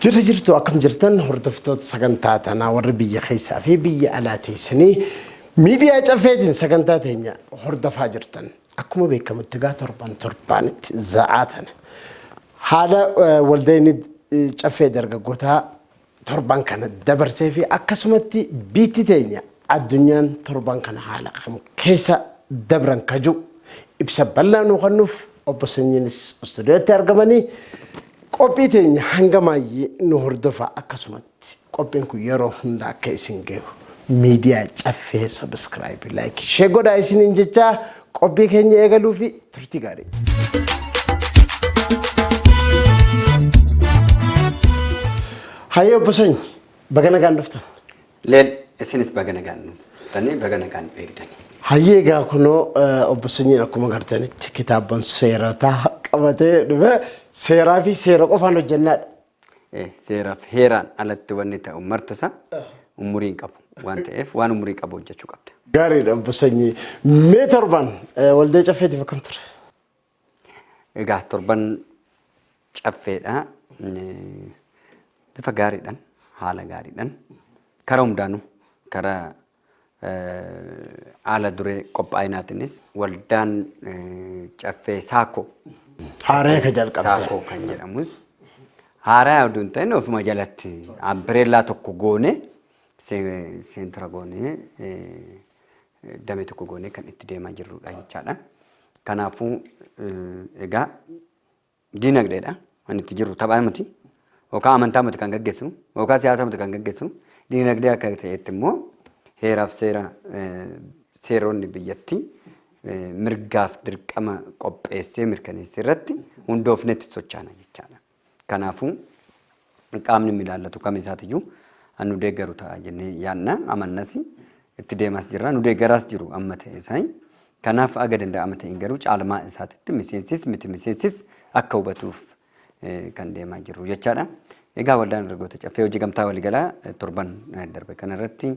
Jirri jirtu, akkam jirtan hordoftoota sagantaa tanaa, warri biyya keessaa fi biyya alaa teessanii miidiyaa Caffeetiin sagantaa teenya hordofaa jirtan? Akkuma beekamutti egaa torban torbaanitti za'aa tana haala waldayni Caffee dargaggootaa torban kana dabarsee fi akkasumatti biitti teenya addunyaan torban kana haala kam keessa dabran kaju ibsa bal'aa nuu kennuuf obbo Sanyiinis istuudiyootti argamanii qophii teenya hanga maayyii nu hordofa. Akkasumatti qophiin kun yeroo hunda akka isin gahu miidiyaa Caffee subscribe, like, share godhaa isiniin jechaa qophii keenya eegaluu fi turtii gaarii. Hayyee obbo Sanyi, baga nagaan dhuftan. Leel, isinis baga nagaan dhuftanii, baga nagaan eegdanii. Hayyee, egaa kunoo obbo Sanyiin akkuma gartanitti kitaaban seerotaa qabatee dhufe, seeraa fi seera qofaan hojjennaadha. Seeraaf heeraan alatti wanni ta'u martusa umurii hin qabu waan ta'eef, waan umurii qabu hojjechuu qabda. Gaariidha obbo Sanyii. Mee torban waldee Caffeetiif akkam ture? Egaa torban Caffeedha. Bifa gaariidhaan, haala gaariidhaan, karaa hundaanuu, karaa haala duree qophaa'inaatiinis waldaan Caffee Saakoo. Haaraa ka jalqabde. Saakoo kan jedhamus haaraa oduu hin ta'in ofuma jalatti umbrella tokko goone, center goone, damee tokko goone kan itti deemaa jirrudha jechaadha. Kanaafuu egaa diinagdeedha kan itti jirru, taphaa miti yookaan amantaa miti kan gaggeessinu yookaan siyaasa miti kan gaggeessinu. Diinagdee akka ta'etti immoo heeraaf seera, seeronni biyyattii mirgaaf dirqama qopheessee mirkaneessee irratti hundoofnetti sochaana jechaadha. Kanaafuu qaamni ilaallatu kam isaatiyyuu nu deeggaru ta'a jennee yaadna, amannas, itti deemaas jirra, nu deeggaraas jiru amma ta'e isaa. Kanaaf aga danda'ama ta'een garuu caalmaa isaatitti miseensis miti miseensis akka hubatuuf kan deemaa jirru jechaadha. Egaa waldaan dargaggoota Caffee hojii gamtaa waliigalaa torban darbe kanarratti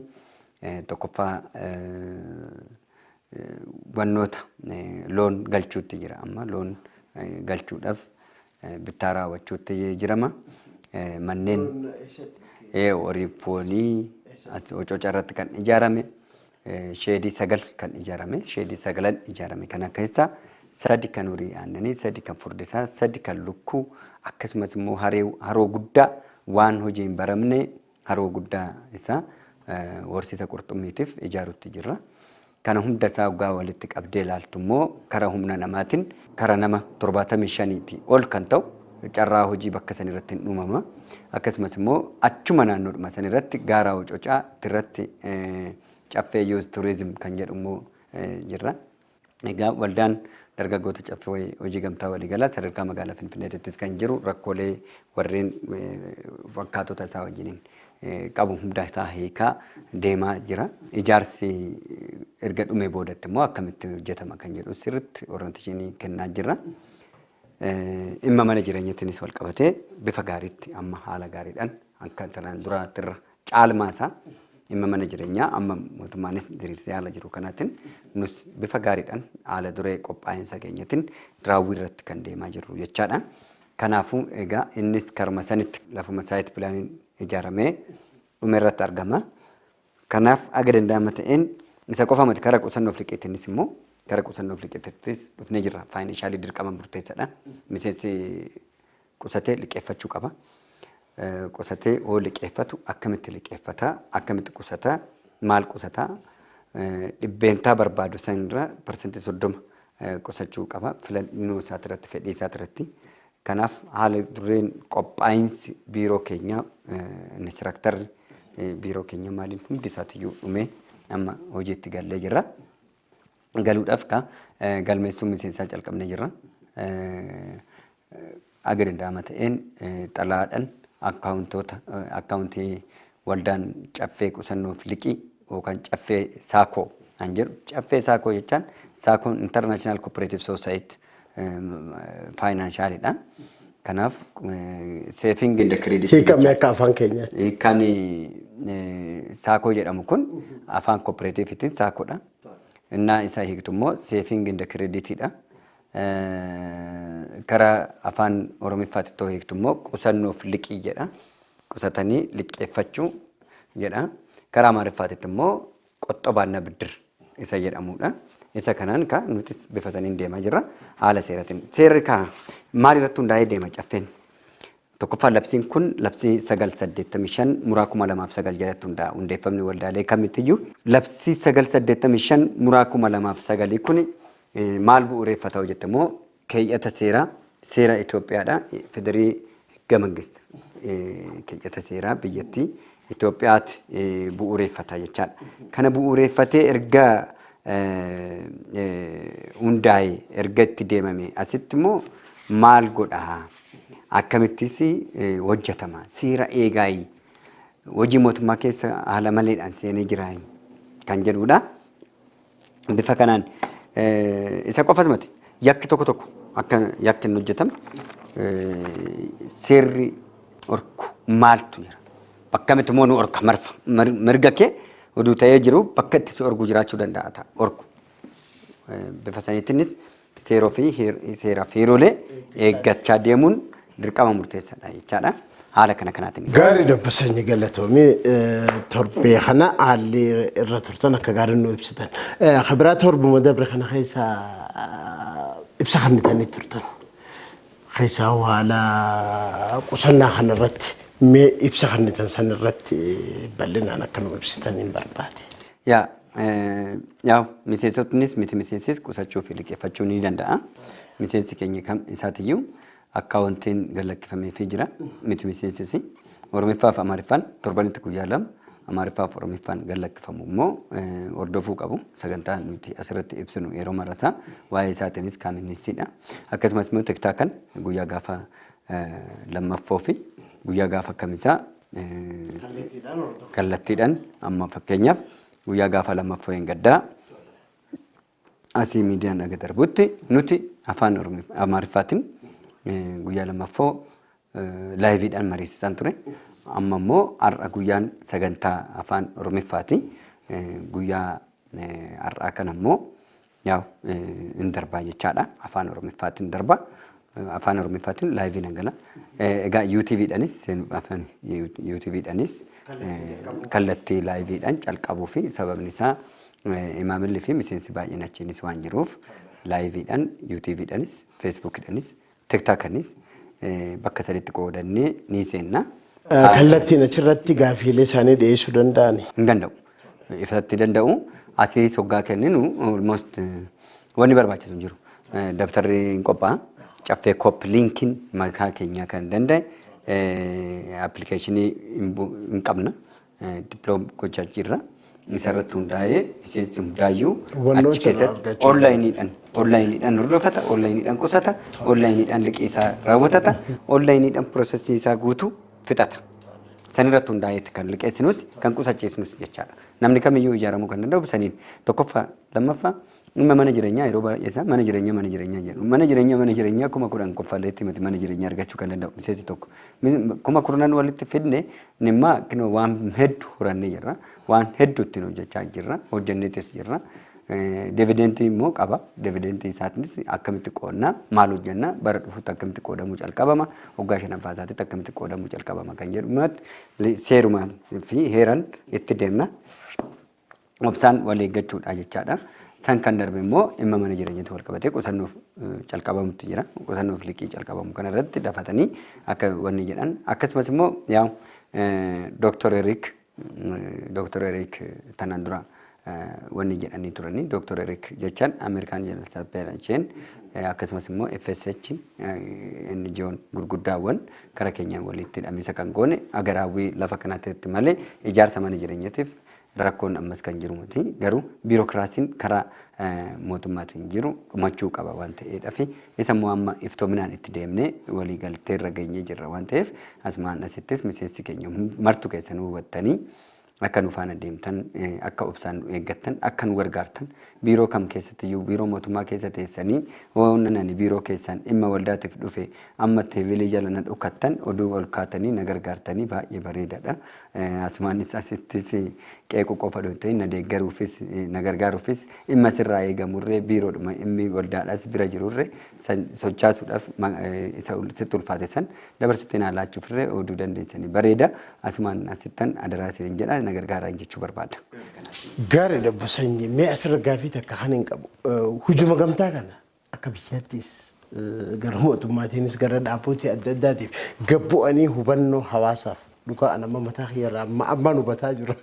tokkoffaa wannoota loon galchuutti jira, amma loon galchuudhaaf bittaa raawwachuutti jirama. Manneen horii foonii Hococa irratti kan ijaarame sheedii 9 kan ijaarame, sheedii sagalan ijaarame kana keessa sadi kan horii aannanii, sadi kan furdisaa, sadi kan lukkuu, akkasumas immoo haroo guddaa waan hojii hin baramne, haroo guddaa isaa horsiisa qurxummiitiif ijaarutti jirra. Kana hunda isaa waggaa walitti qabdee ilaaltu immoo karaa humna namaatiin karaa nama 75tii ol kan ta'u carraa hojii bakka san irratti hin uumama. Akkasumas immoo achuma naannoodhuma san irratti gaara Hococaa irratti Caffee Youth Tourism kan jedhu immoo jirra. Egaa waldaan dargaggoota Caffee hojii gamtaa waliigalaa sadarkaa magaalaa Finfinneettis kan jiru rakkoolee warreen fakkaatota isaa wajjiniin qabu hunda isaa hiikaa deemaa jira. Ijaarsi erga dhumee boodatti immoo akkamitti hojjetama kan jedhu sirriitti orientation kennaa jirra. Dhimma mana jireenyatiinis wal qabatee bifa gaariitti amma haala gaariidhaan akka tanaan duraatirra caalmaa isaa dhimma mana jireenyaa amma mootummaanis diriirsee haala jiru kanaatiin nus bifa gaariidhaan haala duree qophaa'insa keenyatiin raawwii irratti kan deemaa jirru jechaadha. Kanaafuu egaa innis karuma sanitti lafuma site planiin ijaaramee dhume irratti argama. Kanaaf aga danda'ama ta'een isa qofa miti, karaa qusannoof liqiitiinis immoo karaa qusannoof liqiittis dhufnee jirra. Financial dirqama murteessaadha. Miseensi qusatee liqeeffachuu qaba. Qusatee hoo liqeeffatu akkamitti liqeeffata? Akkamitti qusata? Maal qusata? Dhibbeentaa barbaadu sanirra 30% qusachuu qaba. Filannoo isaatirratti, fedhii isaatirratti. Kanaaf haala dureen qophaa'insi biiroo keenyaa, instructorri biiroo keenya maaliin hundi isaatiyyuu dhumee amma hojiitti gallee jirra. Galuudhaaf ka galmeessuu miseensaa calqabnee jirra. Aga danda'ama ta'een xalayaadhaan akkaawuntoota, akkaawuntii waldaan Caffee qusannoof liqii yookaan Caffee Saakoo kan jedhu, Caffee Saakoo jechaan Saakoon International Cooperative Society financialidha. Kanaaf saving and credit. Hiikamee akka afaan keenyaatti. Kan Saakoo jedhamu kun afaan cooperativetiin Saakoodha. Innaa isa hiiktu immoo saving and creditidha. Karaa afaan Oromiffaatti too hiiktu immoo qusannoof liqii jedha. Qusatanii liqeeffachuu jedha. Karaa Amaariffaatitti immoo qoxxobaanna biddir isa jedhamudha. Isa kanaan ka nutis bifa saniin deemaa jirra. Haala seeratiin. Seerri ka maal irratti hundaa'ee deema caffeen? Tokkoffaa, labsiin kun labsii 985 muraa 2009 jalatti hundaa'a. Hundeeffamni waldaalee kamittiyyuu labsii 985 muraa 2009 kun maal bu'uureeffata hojjette immoo keeyyata seeraa seera Itoophiyaadha. Federii ህገ መንግስት keeyyata seeraa biyyattii Itoophiyaatti bu'uureeffata jechaadha. Kana bu'uureeffatee erga hundaa'e, erga itti deemame asitti immoo maal godhaa? Akkamittis hojjetama? Seera eegaayi? Hojii mootummaa keessa haala maleedhaan seenee jiraayi? Kan jedhudha. Bifa kanaan isa qofas miti, yakki tokko tokko akka yakki hin hojjetamne seerri orku maaltu jira? Bakkamitti immoo nu orka marfa mirga kee oduu ta'ee jiru bakka itti si orgu jiraachuu danda'a ta'a orku. Bifa saniitiinis seeroo fi seeraaf heerolee eeggachaa deemuun dirqama murteessaadha jechaadha. Haala kana kanaatiin. Gaarii, Obbo Sanyii, galatoomii. Torbee kana haalli irra turtan akka gaarii nu ibsitan. Kabiraa, torbuma dabre kana keessa ibsa kennitanii turtan. Keessaa haala qusannaa kana irratti mee ibsa kennitan san irratti bal'inaan akka nu ibsitan hin barbaade. Yaa yaa miseensotnis miti miseensis qusachuu fi liqeeffachuu ni danda'a. Miseensi keenya kam isaatiyyuu akkaawuntiin gallakkifameefii jira. Miti miseensis Oromiffaa fi Amaariffaan torbanitti guyyaa 2 Amaariffaa fi Oromiffaan gallakkifamu immoo hordofuu qabu. Sagantaa nuti asirratti ibsinu yeroo marasaa waa'ee isaatiinis kaaminisiidha. Akkasumas immoo TikTokan guyyaa gaafa lammaffoo fi guyyaa gaafa kamisaa kallattiidhaan, amma fakkeenyaaf guyyaa gaafa lammaffoo hin gaddaa asii miidiyaan aga darbutti nuti afaan Amaariffaatiin guyyaa lammaffoo liveiidhaan mariisisan ture. Amma immoo har'a guyyaan sagantaa afaan Oromiffaati. Guyyaa har'aa kana immoo yaa hin darbaa jechaadha. Afaan Oromiffaatiin darba. Afaan Oromiffaatiin live nan gala. Egaa UTVdhaanis, afaan UTVdhaanis kallattii liveiidhaan calqabuu fi sababni isaa imaamilli fi miseensi baay'een achiinis waan jiruuf liveiidhaan UTVdhaanis, Facebookiidhaanis, TikTokanis bakka saditti qoodannee ni seenna. Kallattiin achirratti gaafiilee isaanii dhiyeessuu danda'ani. Hin danda'u. Ifatti danda'u. Asii soggaa kenninu almost wanni barbaachisu hin jiru. Dabtarri hin qophaa'a. Caffee copy linkiin maqaa keenyaa kan danda'e applicationii hin qabna. Deploy gochaa jirra. Isarratti hundaa'ee miseensi hundaayyuu achi keessatti onlineiidhaan hordofata, onlineiidhaan qusata, onlineiidhaan liqii isaa raawwatata, onlineiidhaan processii isaa guutuu fixata. Sanirratti hundaa'eeti kan liqeessinus kan qusachiisnus jechaadha. Namni kamiyyuu ijaaramuu kan danda'u saniin tokkoffaa. Lammaffaa, dhimma mana jireenyaa yeroo baay'ee isaa mana jireenyaa mana jireenyaa jedhu. Mana jireenyaa mana jireenyaa 10,000 qoffalleetti miti mana jireenyaa argachuu kan danda'u miseensi tokko. 10,000 walitti fidne nimmaa kinoo waan hedduu horannee jirra. Waan hedduu ittiin hojjechaa jirra. Hojjenneetis jirra. Dividendii immoo qaba. Dividendii isaatiinis akkamitti qoodna, maal hojjenna, bara dhufutti akkamitti qoodamuu calqabama, waggaa shanaffaa isaatitti akkamitti qoodamuu calqabama kan jedhu seerumaan fi heeran itti deemna. Obsaan wal eeggachuudha jechaadha. San kan darbe immoo dhimma mana jireenyaatti wal qabatee qusannoof calqabamutti jira. Qusannoof liqii calqabamu kanarratti dafatanii akka wanni jedhan, akkasumas immoo yaa Dooktor Eriik tanaan dura wanni jedhanii turanii, Dooktor Eriik jechaan Ameerikaan Jeneraal Supply, akkasumas immoo FSH NGO'n gurguddaawwan kara keenyaan walitti hidhamisa kan goone agaraawwii lafa kanatti malee ijaarsa mana jireenyaatiif rakkoon ammas kan jiru miti. Garuu biirokiraasiin karaa mootummaatiin jiru dhumachuu qaba waan ta'eedhaaf isa immoo amma iftoominaan itti deemnee walii galtee irra geenyee jirra waan ta'eef, asumaan asittis miseensi keenya martu keessanuu hubattanii akka nu faana deemtan, akka obsaan nu eeggattan, akka nu gargaartan, biiroo kam keessatti iyyuu, biiroo mootummaa keessa teessanii waan ani biiroo keessaan dhimma waldaatiif dhufe amma tableii jala na dhokattan oduu ol kaatanii na gargaartanii baay'ee bareedaadha. Asumaanis asittis Qeequu qofa odoo hin ta'in na deeggaruufis na gargaaruufis dhimma sirraa eegamurree biiroodhuma dhimmi waldaadhaas bira jirurree sochaasuudhaaf isa sitti ulfaate san dabarsitee naa laachuufirree oduu dandeessanii bareeda. Asumaan asittan adaraa isiniin jedha, na gargaaraa jechuu barbaada. Gaariidha, obbo Sanyii. Mee asirra gaafii takka kan hin qabu. Hujuma gamtaa kana akka biyyaattis, gara mootummaatiinis, gara dhaabbotii adda addaatiif gabbu'anii hubannoo hawaasaaf dhugaa nama mataa kiyyarraa amma ammaan hubataa jira.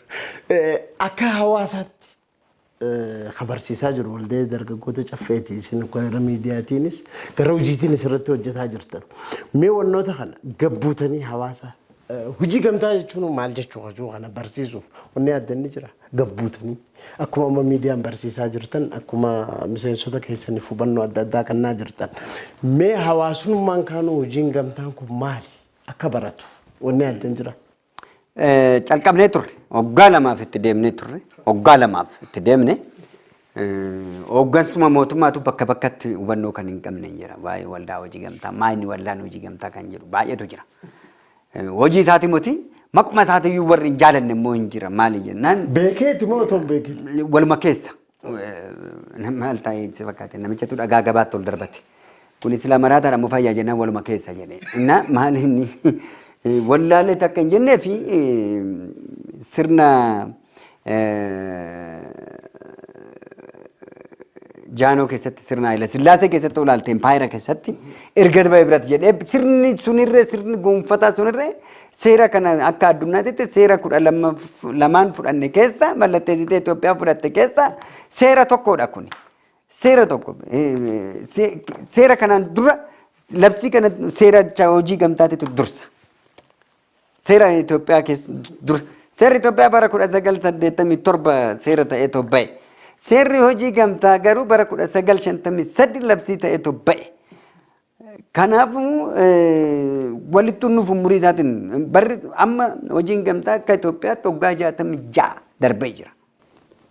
Akka hawaasaatti kabarsiisaa jiru waldee dargaggoota Caffeeti, isin gara miidiyaatiinis gara hojiitiinis irratti hojjetaa jirtan. Mee wannoota kana gabbuutanii hawaasa hojii gamtaa jechuun maal jechuu hojii kana barsiisuuf wanni adda inni jira gabbuutanii akkuma amma miidiyaan barsiisaa jirtan, akkuma miseensota keessaniif hubannoo adda addaa kennaa jirtan. Mee hawaasummaan kaanuu hojiin gamtaan kun maali akka baratu wanni adda hin jira? Calqabnee turre, waggaa 2f itti deemnee turre, waggaa 2f itti deemne. Hooggansuma mootummaatu bakka bakkatti hubannoo kan hin qabne jira. Waa'ee waldaa hojii gamtaa, maayini waldaan hojii gamtaa kan jedhu baay'eetu jira. Hojii isaati moti, maquma isaatiyyuu warri hin jaalanne immoo hin jira. Maali jennaan, Beekeeti moo otoo hin beekin? Waluma keessa. Maal ta'ee si fakkaate, namichatu dhagaa gabaatti ol darbate. Kun sila maraataadha moo fayyaa jennaan, waluma keessa jedhe. Inna maal inni wallaalee takka hin jennee fi sirna jaanoo keessatti, sirna Haayila Sillaasee keessatti olaalte, impaayera keessatti erga ba'e biratti jedhee, sirni sunirree, sirni gonfataa sunirree seera kana akka addunyaatti seera 12n fudhanne keessa, mallatteessitee Itoophiyaa fudhatte keessa seera tokkodha kuni. Seera tokko seera kanaan dura labsii kana seera hojii gamtaatitu dursa. Seera Itoophiyaa keessa dura. Seerri Itoophiyaa bara 1987 seera ta'ee ba'e. Seerri hojii gamtaa garuu bara 1953 labsii ta'ee ba'e. Kanaafuu walitti nuuf umurii isaatiin barri amma hojiin gamtaa akka Itoophiyaatti waggaa 66 darbee jira.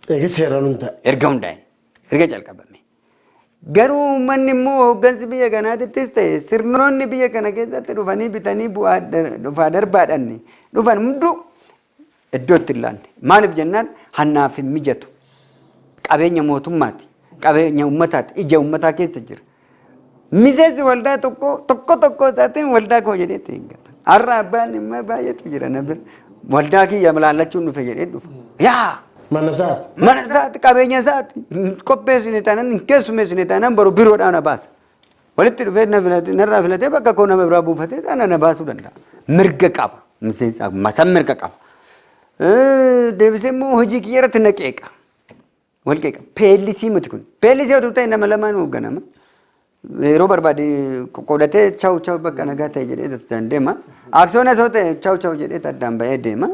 Egaa seeraan hundaa'e. Erga hundaa'e. Erga calqabame. Garuu uummanni immoo hooggansi biyya kanaatittis ta'e sirnoonni biyya kana keessatti dhufanii bitanii bu'aa dhufaa darbaadhaan dhufan hunduu iddoo itti hin laanne. Maaliif jennaan, hannaaf hin mijatu. Qabeenya mootummaati. Qabeenya uummataati. Ija uummataa keessa jira. Miseensi waldaa tokko tokko tokko isaatiin waldaa koo jedhee itti eeggata. Har'a abbaan immoo baay'eetu jira na bira. Waldaa kiyya laallachuun dhufe jedhee dhufa. Yaa! Mana isaati. Mana isaati, qabeenya isaati. Hin qopheessine taanaan, hin keessummeessine taanaan, boru biroodhaan na baasa. Walitti dhufee na filate, narraa filatee bakka koo nama biraa buufatee taanaan na baasuu danda'a. Mirga qaba. Miseensa masan mirga qaba. Deebisee immoo hojii kiyya irratti na qeeqa. Wal qeeqa. Peellisii miti kun. Peellisii oduu ta'e nama lamaan hoogganama. Yeroo barbaade qoqqoodatee chaw chaw bakka nagaa ta'e jedhee addaan deema. Aksiyoona soo ta'e chaw chaw jedhee addaan ba'ee deema.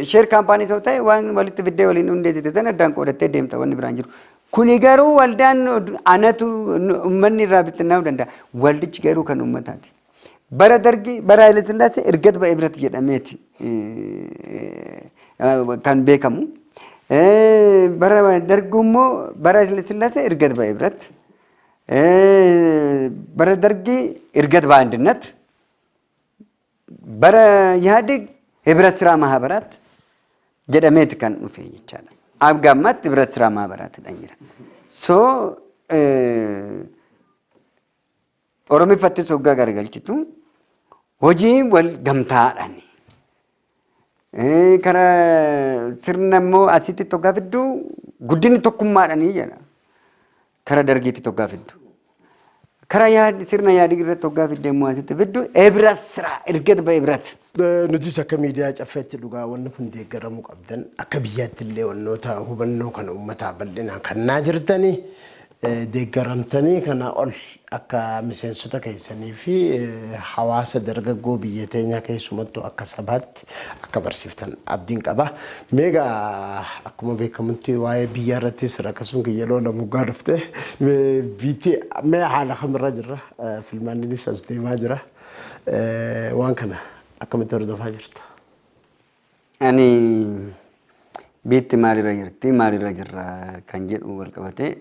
Share company soo ta'e waan walitti fiddee waliin hundeessite sana addaan qoodattee deemta, wanni biraan jiru. Kuni garuu waldaan anatu uummanni irraa bittinnaa'uu danda'a. Waldichi garuu kan uummataati. Bara Dargii, bara Haile Sillaasee ergat ba'e biratti jedhameeti kan beekamu. Bara Darguu immoo, bara Haile Sillaasee ergat ba'e biratti. Bara Dargii ergat በአንድነት, bara Ihaadig ህብረት ስራ ማህበራት jedhameeti kan dhufe jechaadha. Hanga ammaatti ህብረት ስራ ማህበራትidha jira. So Oromiffattis hoggaa garagalchitu hojii wal gamtaadhaan. Karaa sirna immoo asitti tokkaa fiddu guddinni tokkummaadhaanii jedha. Karaa Dargiitti tokkaa fiddu. Karaa yaadi sirna yaadii irratti hoggaa fidde immoo asitti fiddu ህብረት ስራ እድገት በህብረት. Nutis akka miidiyaa Caffeetti dhugaa wanni kun deeggaramuu qabdan, akka biyyaatti illee wannoota hubannoo kana uummataa bal'inaan kannaa jirtanii deeggaramtanii kana ol akka miseensota keessanii fi hawaasa dargaggoo biyya teenyaa keessumattuu akka sabaatti akka barsiiftan abdiin qaba. Meegaa akkuma beekamutti waa'ee biyya irrattis rakkasuun kiyya lola moggaa dhufte biitti mee haala kamirra jirra? Filmaannis as deemaa jira. Waan kana akkamitti hordofaa jirta? Ani biitti maalirra jirti, maalirra jirra kan jedhu wal qabatee,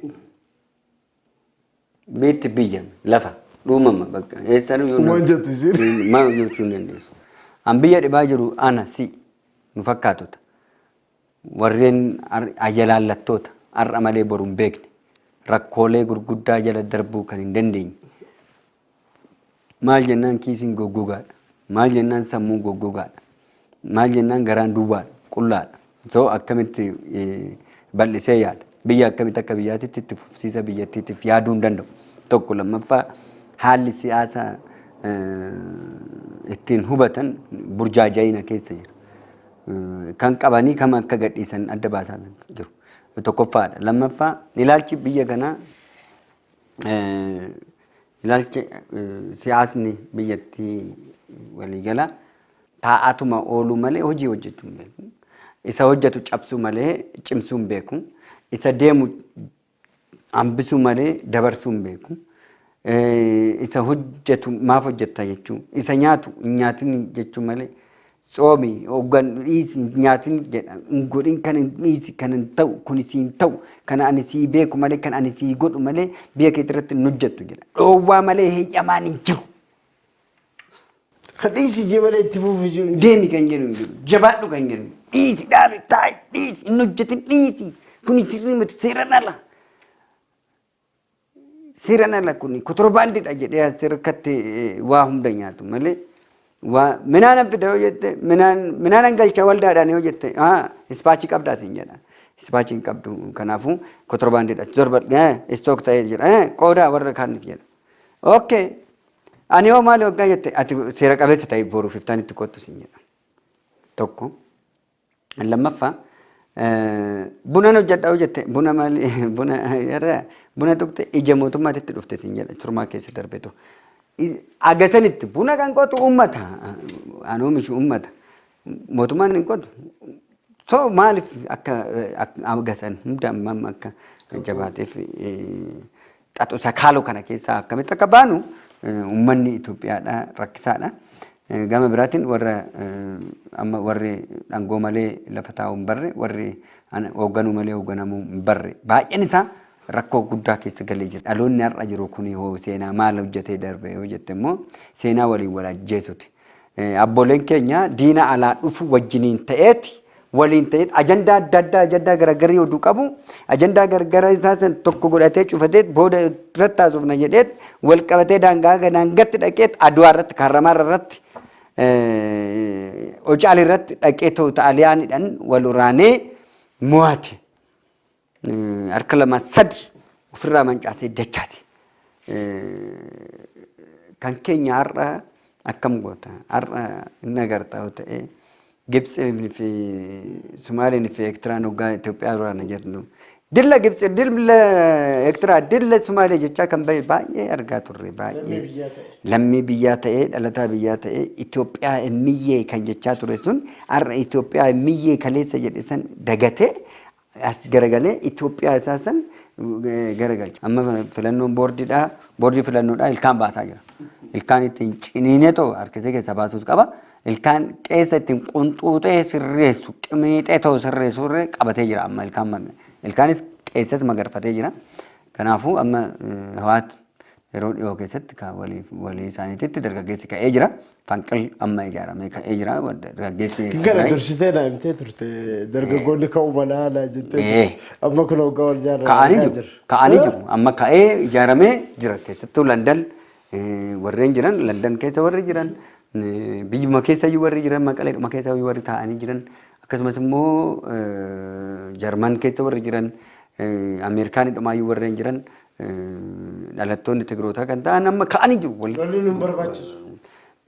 biitti biyya lafa dhuumama bakka eessaanuu Waan jettu isin. Maal jechuu hin dandeessu. An biyya dhibaa jiru ana si nu fakkaatota. Warreen ayyalaallattoota har'a malee boru hin beekne, rakkoolee gurguddaa jala darbuu kan hin dandeenye. Maal jennaan kiisiin goggogaadha. Maal jennaan sammuun goggogaadha. Maal jennaan garaan duwwaadha, qullaadha. So akkamitti bal'isee yaada? Biyya akkamitti akka biyyaatitti itti fufsiisa biyyattiitiif yaaduu hin danda'u. Tokko lammaffaa, haalli siyaasaa ittiin hubatan burjaaja'ina keessa jira. Kan qabanii kam akka gadhiisan adda baasaa jiru. Tokkoffaadha. Lammaffaa, ilaalchi biyya kanaa, ilaalchi siyaasni biyyattii waliigala taa'atuma ooluu malee hojii hojjechuu hin beeku. Isa hojjetu cabsuu malee cimsuu hin beeku. Isa deemu hambisuu malee dabarsuu hin beeku. Isa hojjetu maaf hojjetta jechuu, isa nyaatu hin nyaatin jechuu malee, tsoomi hoggan dhiisi nyaatin jedha, hin godhin, kan hin dhiisi, kan hin ta'u, kun sii hin ta'u, kan ani sii beeku malee, kan ani sii godhu malee biyya keetti irratti hin hojjettu jedha. Dhoowwaa malee heeyyamaan hin jiru. Kan dhiisi jee malee itti fufi jiru. Deemi kan jedhu hin jiru. Jabaadhu kan jedhu. Dhiisi, dhaabi, taa'i, dhiisi, hin hojjetin, dhiisi. Kuni sirrii miti, seeraan ala. Seeraan ala, kuni kotorbaandiidha jedhee asirratti waa hunda nyaatu malee, waa minaan fida yoo jette, minaan galcha waldaadhaan yoo jette, ispaachii qabdaa siin jedha. Ispaachii hin qabdu, kanaafuu kotorbaandiidha. Torba stock ta'ee jira, qoodaa warra kaaniif jedha. Okay. Ani hoo maali waggaa jette, ati seera qabeessa ta'e boruuf iftaan itti kottu siin jedha. Tokko. Lammaffaa, bunan hojjedha yoo jette, buna maali, buna irra buna tuqxe ija mootummaatitti dhufte siin jedha, turmaa keessa darbetu. Agasanitti buna kan qotu uummata, an oomishu uummata, mootummaan hin qotu. So maaliif akka agasan hunda amma akka jabaateef xaxu isa kaaloo kana keessaa akkamitti akka baanu uummanni Itoophiyaadha rakkisaadha. Gama biraatiin warra amma warri dhangoo malee lafa taa'uu hin barre, warri hoogganuu malee hoogganamuu hin barre baay'een isaa rakkoo guddaa keessa galee jira. Dhaloonni har'a jiru kun hoo seenaa maal hojjetee darbe yoo jette immoo, seenaa waliin wal ajjeesuti. Abbooleen keenya diina alaa dhufu wajjiniin ta'eeti, waliin ta'eet, ajandaa adda addaa, ajandaa garagarii oduu qabu, ajandaa garagara isaa san tokko godhatee cufatee, booda irratti haasofna jedheet wal qabatee daangaa daangatti dhaqeet, Aduwaa irratti, Kaarramaarra irratti, Ocaal irratti dhaqee ta'u Xaaliyaanidhaan wal waraanee mo'ate. Harka lama sadi ofirraa mancaasee dachaase. Kan keenya har'a akkam goota? Har'a hin agarta yoo ta'e, Gibxii fi Sumaaleen fi Eertiraan hoggaa Itoophiyaa waraana jedhu, dilla Gibxi, dilla Eertiraa, dilla Sumaalee jechaa kan bahe baay'ee argaa turre baay'ee. Lammii biyyaa ta'ee, dhalataa biyyaa ta'ee, Itoophiyaa miyyee kan jechaa ture sun har'a Itoophiyaa miyyee kaleessa jedhe san dagatee as garagalee Itoophiyaa isaa san garagalcha. Amma filannoon boordiidhaa, boordii filannoodhaa ilkaan baasaa jira. Ilkaan ittiin ciniinee too harkisee keessa baasuus qaba. Ilkaan qeessa ittiin qunxuuxee sirreessu, qimiixee too sirreessu irree qabatee jira amma ilkaan, ilkaanis qeessas magarfatee jira. Kanaafuu amma hawaati yeroo dhiyoo keessatti walii isaaniititti dargaggeessi ka'ee jira. Fanqil amma ijaaramee ka'ee jira. Dargaggeessi. Kana dursitee naa himtee turte, dargaggoonni ka'uu malaa naa jettee, amma kun hoggaa wal jaarraa Ka'anii jiru. Ka'anii jiru. Amma ka'ee ijaaramee jira. Keessattuu Landan warreen jiran, Landan keessa warri jiran, biyyuma keessa iyyuu warri jiran, Maqaleedhuma keessa iyyuu warri taa'anii jiran, akkasumas immoo Jarman keessa warri jiran, Ameerikaanidhuma iyyuu warreen jiran, dhalattoonni Tigrootaa kan ta'an amma ka'anii jiru. Lolli nu barbaachisu.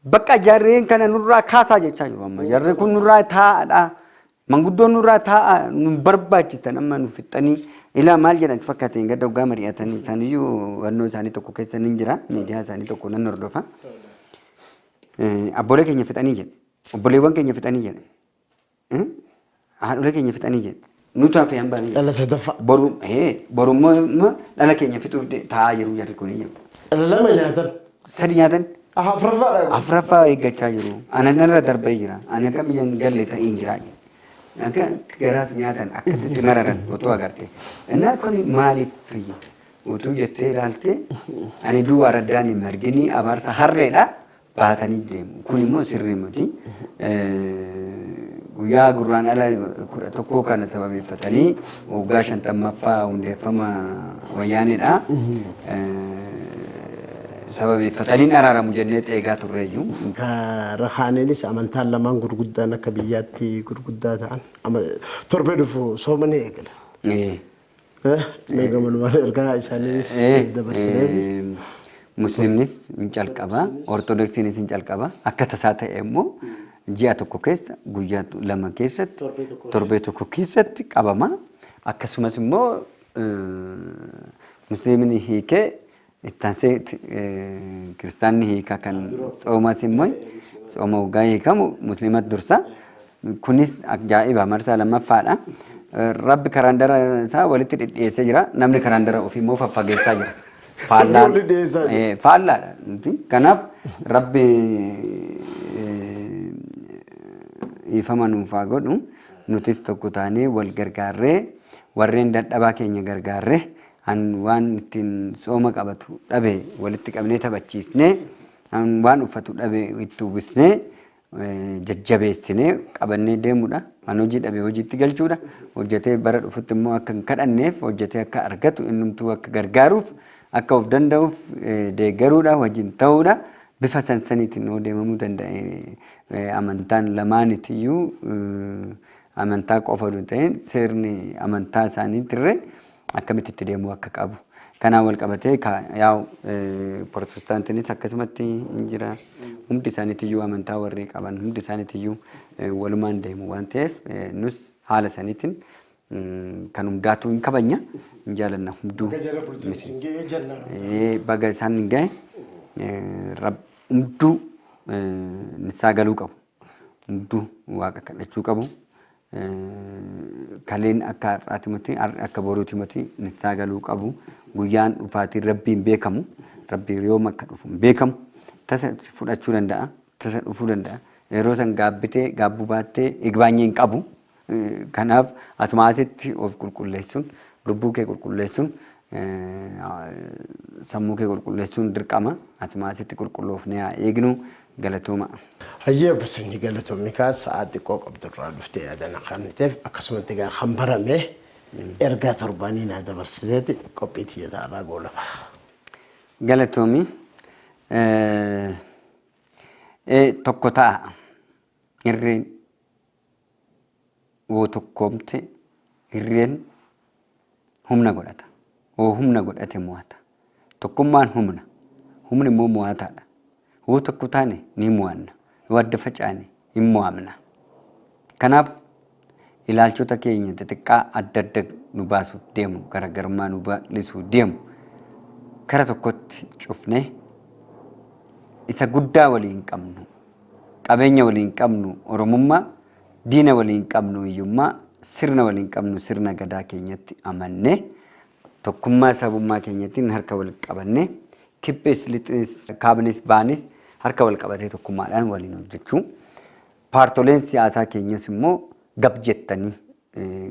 Bakka jarreen kana nurraa kaasaa jechaa jiru amma. Jarri kun nurraa taa'aadha. Manguddoon nurraa taa'a, nu barbaachistan, amma nu fixxanii. Ilaa maal jedhan si fakkaate, hin gadda hoggaa mari'atanii isaaniyyuu hubannoo isaanii tokko keessa nin jira. Miidiyaa isaanii tokko nan hordofa. Abboolee keenya fixanii jedhe. Obboleewwan keenya fixanii jedhe. Haadholee keenya fixanii jedhe. Nutu hafe hambaan. Dhala sadaffaa. Boru borummoo dhala keenya fixuuf taa'aa jiru jarri kun jedhu. Dhala lama nyaatan. Sadi nyaatan. Afuraffaadha. Afuraffaa eeggachaa jiru. Ana narra darbee jira. Ani akka biyya hin galle ta'ee jira. Akka garaas nyaatan akkatti si mararan otoo agarte. Innaa kun maaliif fayyada? Utuu jettee ilaalte, ani duwwaa raddaan hin marginii abaarsa harreedha baatanii deemu. Kun immoo sirrii miti. Guyyaa Gurraandhala 11 kana sababeeffatanii waggaa 50ffaa hundeeffama Wayyaaneedha. Sababeeffatanii araaramu jennee eegaa turreeyyuu. Karaa kaaniinis amantaan lamaan gurguddaan akka biyyaatti gurguddaa ta'an torbee dhufu soomanii eegala. Mee gamanumaan ergaa isaaniinis dabarsinee. Musliimnis hin calqaba, Ortodoksiinis hin calqaba. Akka tasaa ta'e immoo ji'a tokko keessa, guyyaa 2 keessatti, torbee tokko keessatti qabama. Akkasumas immoo Musliimni hiikee ittaansee kiristaanni hiika, kan tsoomas immoo tsooma waggaa hiikamu musliimatu dursa. Kunis ajaa'iba, marsaa lammaffaadha. Rabbi karaandara isaa walitti dhidhiyeessee jira. Namni karaandara ofii immoo faffageessaa jira. Faallaadha. Kanaaf Rabbi ifama nuuf haa godhu. Nutis tokko taanee wal gargaarree, warreen dadhabaa keenya gargaarree, an waan ittiin sooma qabatu dhabe walitti qabnee taphachiisnee, an waan uffatu dhabe itti uwwisnee, jajjabeessinee qabannee deemudha. An hojii dhabe hojiitti galchuudha. Hojjetee bara dhufutti immoo akka hin kadhanneef, hojjetee akka argatu, innumtuu akka gargaaruuf, akka of danda'uuf deeggaruudha, wajjin ta'uudha. Bifa sansaniitiin yoo deemamuu danda'e, amantaan lamaanitiyyuu amantaa qofa osoo hin ta'in sirni amantaa isaaniitirree akkamitti itti deemuu akka qabu. Kanaan wal qabatee yaa'u Protestaantiinis akkasumatti hin jira. Hundi isaaniitiyyuu amantaa warri qaban hundi isaaniitiyyuu walumaan deemu waan ta'eef, nus haala saniitiin kan hundaatu hin kabanya, hin jaalanna hunduu. Baga isaan hin gahe, hunduu nisaa galuu qabu. Hunduu Waaqa kadhachuu qabu. Kaleen akka har'aati miti, har'i akka boruuti miti, nisaa galuu qabu. Guyyaan dhufaatiin Rabbiin beekamu. Rabbi yoom akka dhufu hin beekamu. Tasa fudhachuu danda'a. Tasa dhufuu danda'a. Yeroo san gaabbitee gaabbuu baattee igbaanyii hin qabu. Kanaaf asuma asitti of qulqulleessuun, lubbuu kee qulqulleessuun, sammuu kee qulqulleessuun dirqama. Asuma asitti qulqulloofnee haa eegnu. Galatooma. Hayyee, obbo Sanyii, galatoomni kaa sa'aa xiqqoo qabdurraa dhuftee yaadana kan ta'eef, akkasumatti egaa kan barame ergaa torbaanii naa dabarsiteeti qophii xiyyataa irraa goolaba. Galatoomi. Tokko ta'a. Irreen woo tokkoomte, irreen humna godhata. Woo humna godhate mo'ata. Tokkummaan humna. Humni immoo mo'ataadha. Woo tokko taane ni mo'anna. Yoo adda facaane hin mo'amna. Kanaaf ilaalchota keenya xixiqqaa adda adda nu baasuuf deemu, garaagarummaa nu bal'isuu deemu kara tokkotti cufnee, isa guddaa waliin qabnu, qabeenya waliin qabnu Oromummaa, diina waliin qabnu hiyyummaa, sirna waliin qabnu sirna Gadaa keenyatti amannee, tokkummaa sabummaa keenyattiin harka wal qabannee, kibbees lixnis kaabnis baanis harka wal qabatee tokkummaadhaan waliin hojjechuu. Paartoleen siyaasaa keenyas immoo gab jettanii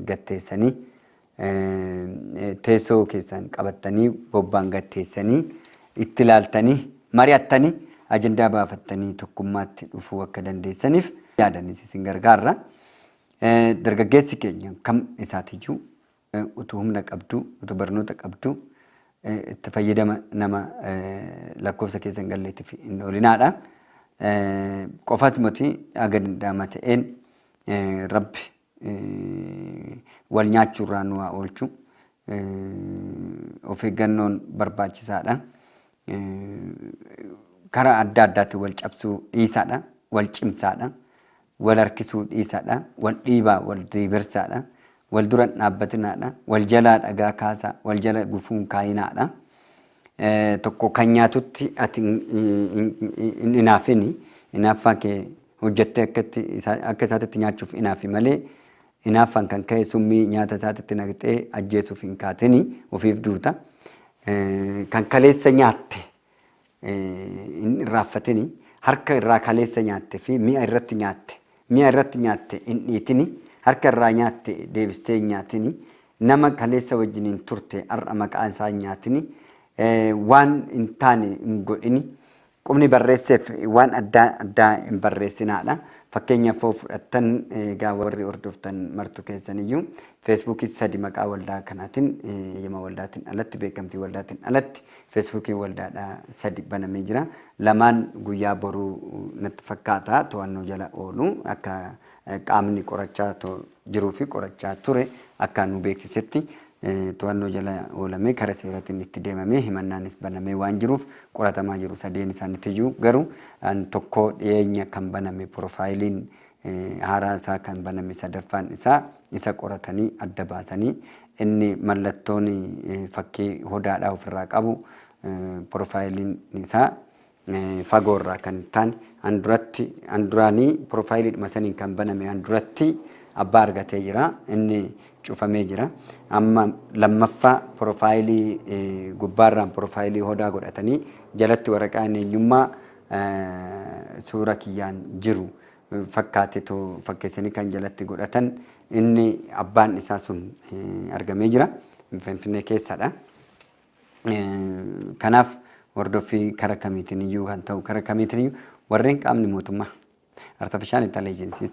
gatteessanii, teessoo keessan qabattanii, bobbaan gatteessanii, itti ilaaltanii, mari'attanii, ajandaa baafattanii tokkummaatti dhufuu akka dandeessaniif yaadanis isin gargaarra. Dargaggeessi keenya kam isaatiyyuu utuu humna qabdu, utuu barnoota qabdu, itti fayyadama nama lakkoofsa keessa hin galleetiif hin oolinaadha. Qofas miti, haga danda'ama ta'een Rabbi wal nyaachuurraa nu haa oolchu. Of eeggannoon barbaachisaadha. Karaa adda addaatti wal cabsuu dhiisaadha. Wal cimsaadha. Wal harkisuu dhiisaadha. Wal dhiibaa, wal diibirsaadha. Wal dura hin dhaabbatinaadha. Wal jalaa dhagaa kaasaa, wal jala gufuun kaayinaadha. Tokko kan nyaatutti ati hin hinaafini. Hinaaffaa kee hojjettee akka isaatitti nyaachuuf hinaafi malee, hinaaffaan kan ka'e summii nyaata isaatitti naqxee ajjeesuuf hin kaatini, ofiif duuta. Kan kaleessa nyaatte hin irraanfatini. Harka irraa kaleessa nyaatte fi mi'a irratti nyaatte hin dhiitini. Harka irraa nyaatte deebistee hin nyaatini. Nama kaleessa wajjiniin turte har'a maqaa isaa hin nyaatini. Waan hin taane hin godhini. Qubni barreesseef waan addaa addaa hin barreessinaadha. Fakkeenyaaf yoo fudhattan, egaa warri hordoftan martu keessaniyyuu, Feesbuukii sadi maqaa waldaa kanaatiin, eeyyama waldaatiin alatti, beekamtii waldaatiin alatti Feesbuukii waldaadhaa sadi banamee jira. Lamaan guyyaa boruu natti fakkaata to'annoo jala oolu, akka qaamni qorachaa jiruu fi qorachaa ture akka nu beeksisetti to'annoo jala oolamee kara seeraatiin itti deemamee himannaanis banamee waan jiruuf qoratamaa jiru sadeen isaaniitiyyuu. Garuu tokko dhiyeenya kan baname, profaayiliin haaraa isaa kan baname sadaffaan isaa, isa qoratanii adda baasanii inni mallattoon fakkii hodaadhaa ofirraa qabu profaayiliin isaa fagoorraa kan taane anduratti anduraanii profaayiliidhuma saniin kan baname anduratti abbaa argatee jira, inni cufamee jira. Amma lammaffaa profaayilii gubbaarraan profaayilii hodaa godhatanii jalatti waraqaan eenyummaa suura kiyyaan jiru fakkaate fakkeessanii kan jalatti godhatan, inni abbaan isaa sun argamee jira. Finfinnee keessadha. Kanaaf hordoffii kara kamiitiin iyyuu kan ta'u, kara kamiitiin iyyuu warreen qaamni mootummaa artificial intelligences,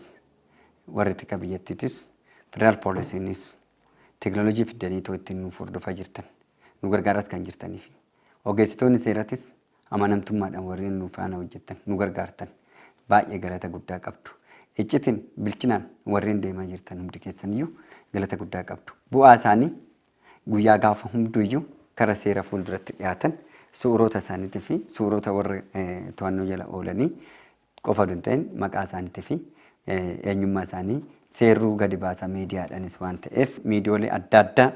warri tika biyyattiitis, federaal poolisiinis teekinooloojii fidanii too ittiin nuuf hordofaa jirtan, nu gargaaras kan jirtanii fi ogeessitoonni seeratis amanamtummaadhaan warreen nu faana hojjettan, nu gargaartan, baay'ee galata guddaa qabdu. Iccitiin bilchinaan warreen deemaa jirtan hundi keessaniyyuu galata guddaa qabdu. Bu'aa isaanii guyyaa gaafa hunduyyuu kara seera fuulduratti dhiyaatan suurota isaaniitii fi suurota warra to'annoo jala oolanii qofa hin ta'in, maqaa isaaniitii fi eenyummaa isaanii seerruu gadi baasaa miidiyaadhaanis waan ta'eef, miidiyoolee adda addaa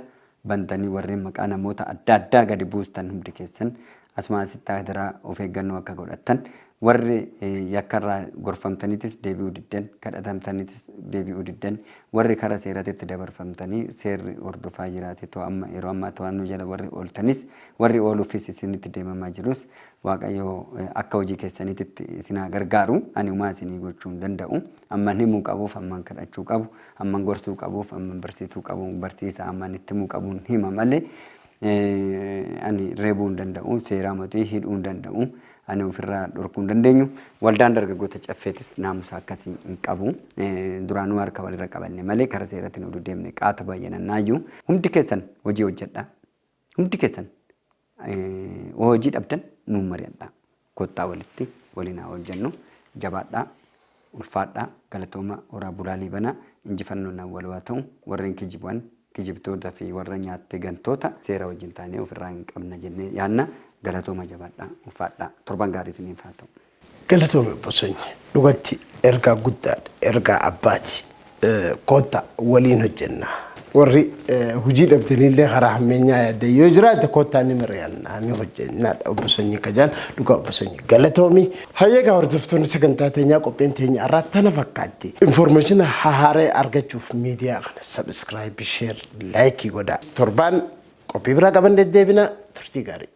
bantanii warreen maqaa namoota adda addaa gadi buustan hundi keessan asuma asitti hadaraa of eeggannoo akka godhattan, warri yakkarraa gorfamtaniitis deebi'uu diddan, kadhatamtaniitis deebi'uu diddan, warri kara seeratitti dabarfamtanii seerri hordofaa jiraate too amma yeroo ammaa to'annoo jala warri ooltanis, warri ooluufis isinitti deemamaa jirus, Waaqayyo akka hojii keessaniititti isin haa gargaaru. Ani homaa isinii gochuu hin danda'u. Amman himuu qabuuf, amman kadhachuu qabu, amman gorsuu qabuuf, amman barsiisuu qabu barsiisa, amman itti himuu qabuun hima malee ani reebuu hin danda'u, seeraa mootii hidhuu hin danda'u, ani ofirraa dhorkuu hin dandeenyu. Waldaan dargaggoota Caffeetis naamusa akkasii hin qabu. Duraanuu harka walirra qabanne malee kara seeratiin oduu deemne qaata baay'anannaayyuu. Hundi keessan hojii hojjedhaa. Hundi keessan hojii dhabdan nuun mari'adhaa. Kottaa walitti waliin haa hojjennu. Jabaadhaa. Ulfaadhaa. Galatooma, horaa bulaa liibanaa. Injifannoon awwal ta'u warreen kijiban, kijibtoota fi warra nyaatte gantoota seera wajjin taanee ofirraa hin qabna jennee yaanna. Galatooma, jabaadhaa, ulfaadhaa. Torban gaarii isiniif haa ta'u. Galatoome obbo Sanyii, dhugatti ergaa guddaadha, ergaa abbaati. Kottaa waliin hojjenna. Warri hojii dhabdanillee karaa hammeenyaa yaadde yoo jiraate kottaa ni mari'annaa, ni hojjennaadha obbo Sanyii Kajaan. Dhugaa obbo Sanyii, galatoomi. Hayyeegaa hordoftoonni sagantaa teenyaa, qophiin teenya irraa tana fakkaatti. Information haaree argachuuf miidiyaa kana subscribe, share, like godhaa. Torbaan qophii biraa qaban deddeebina, turtii gaarii.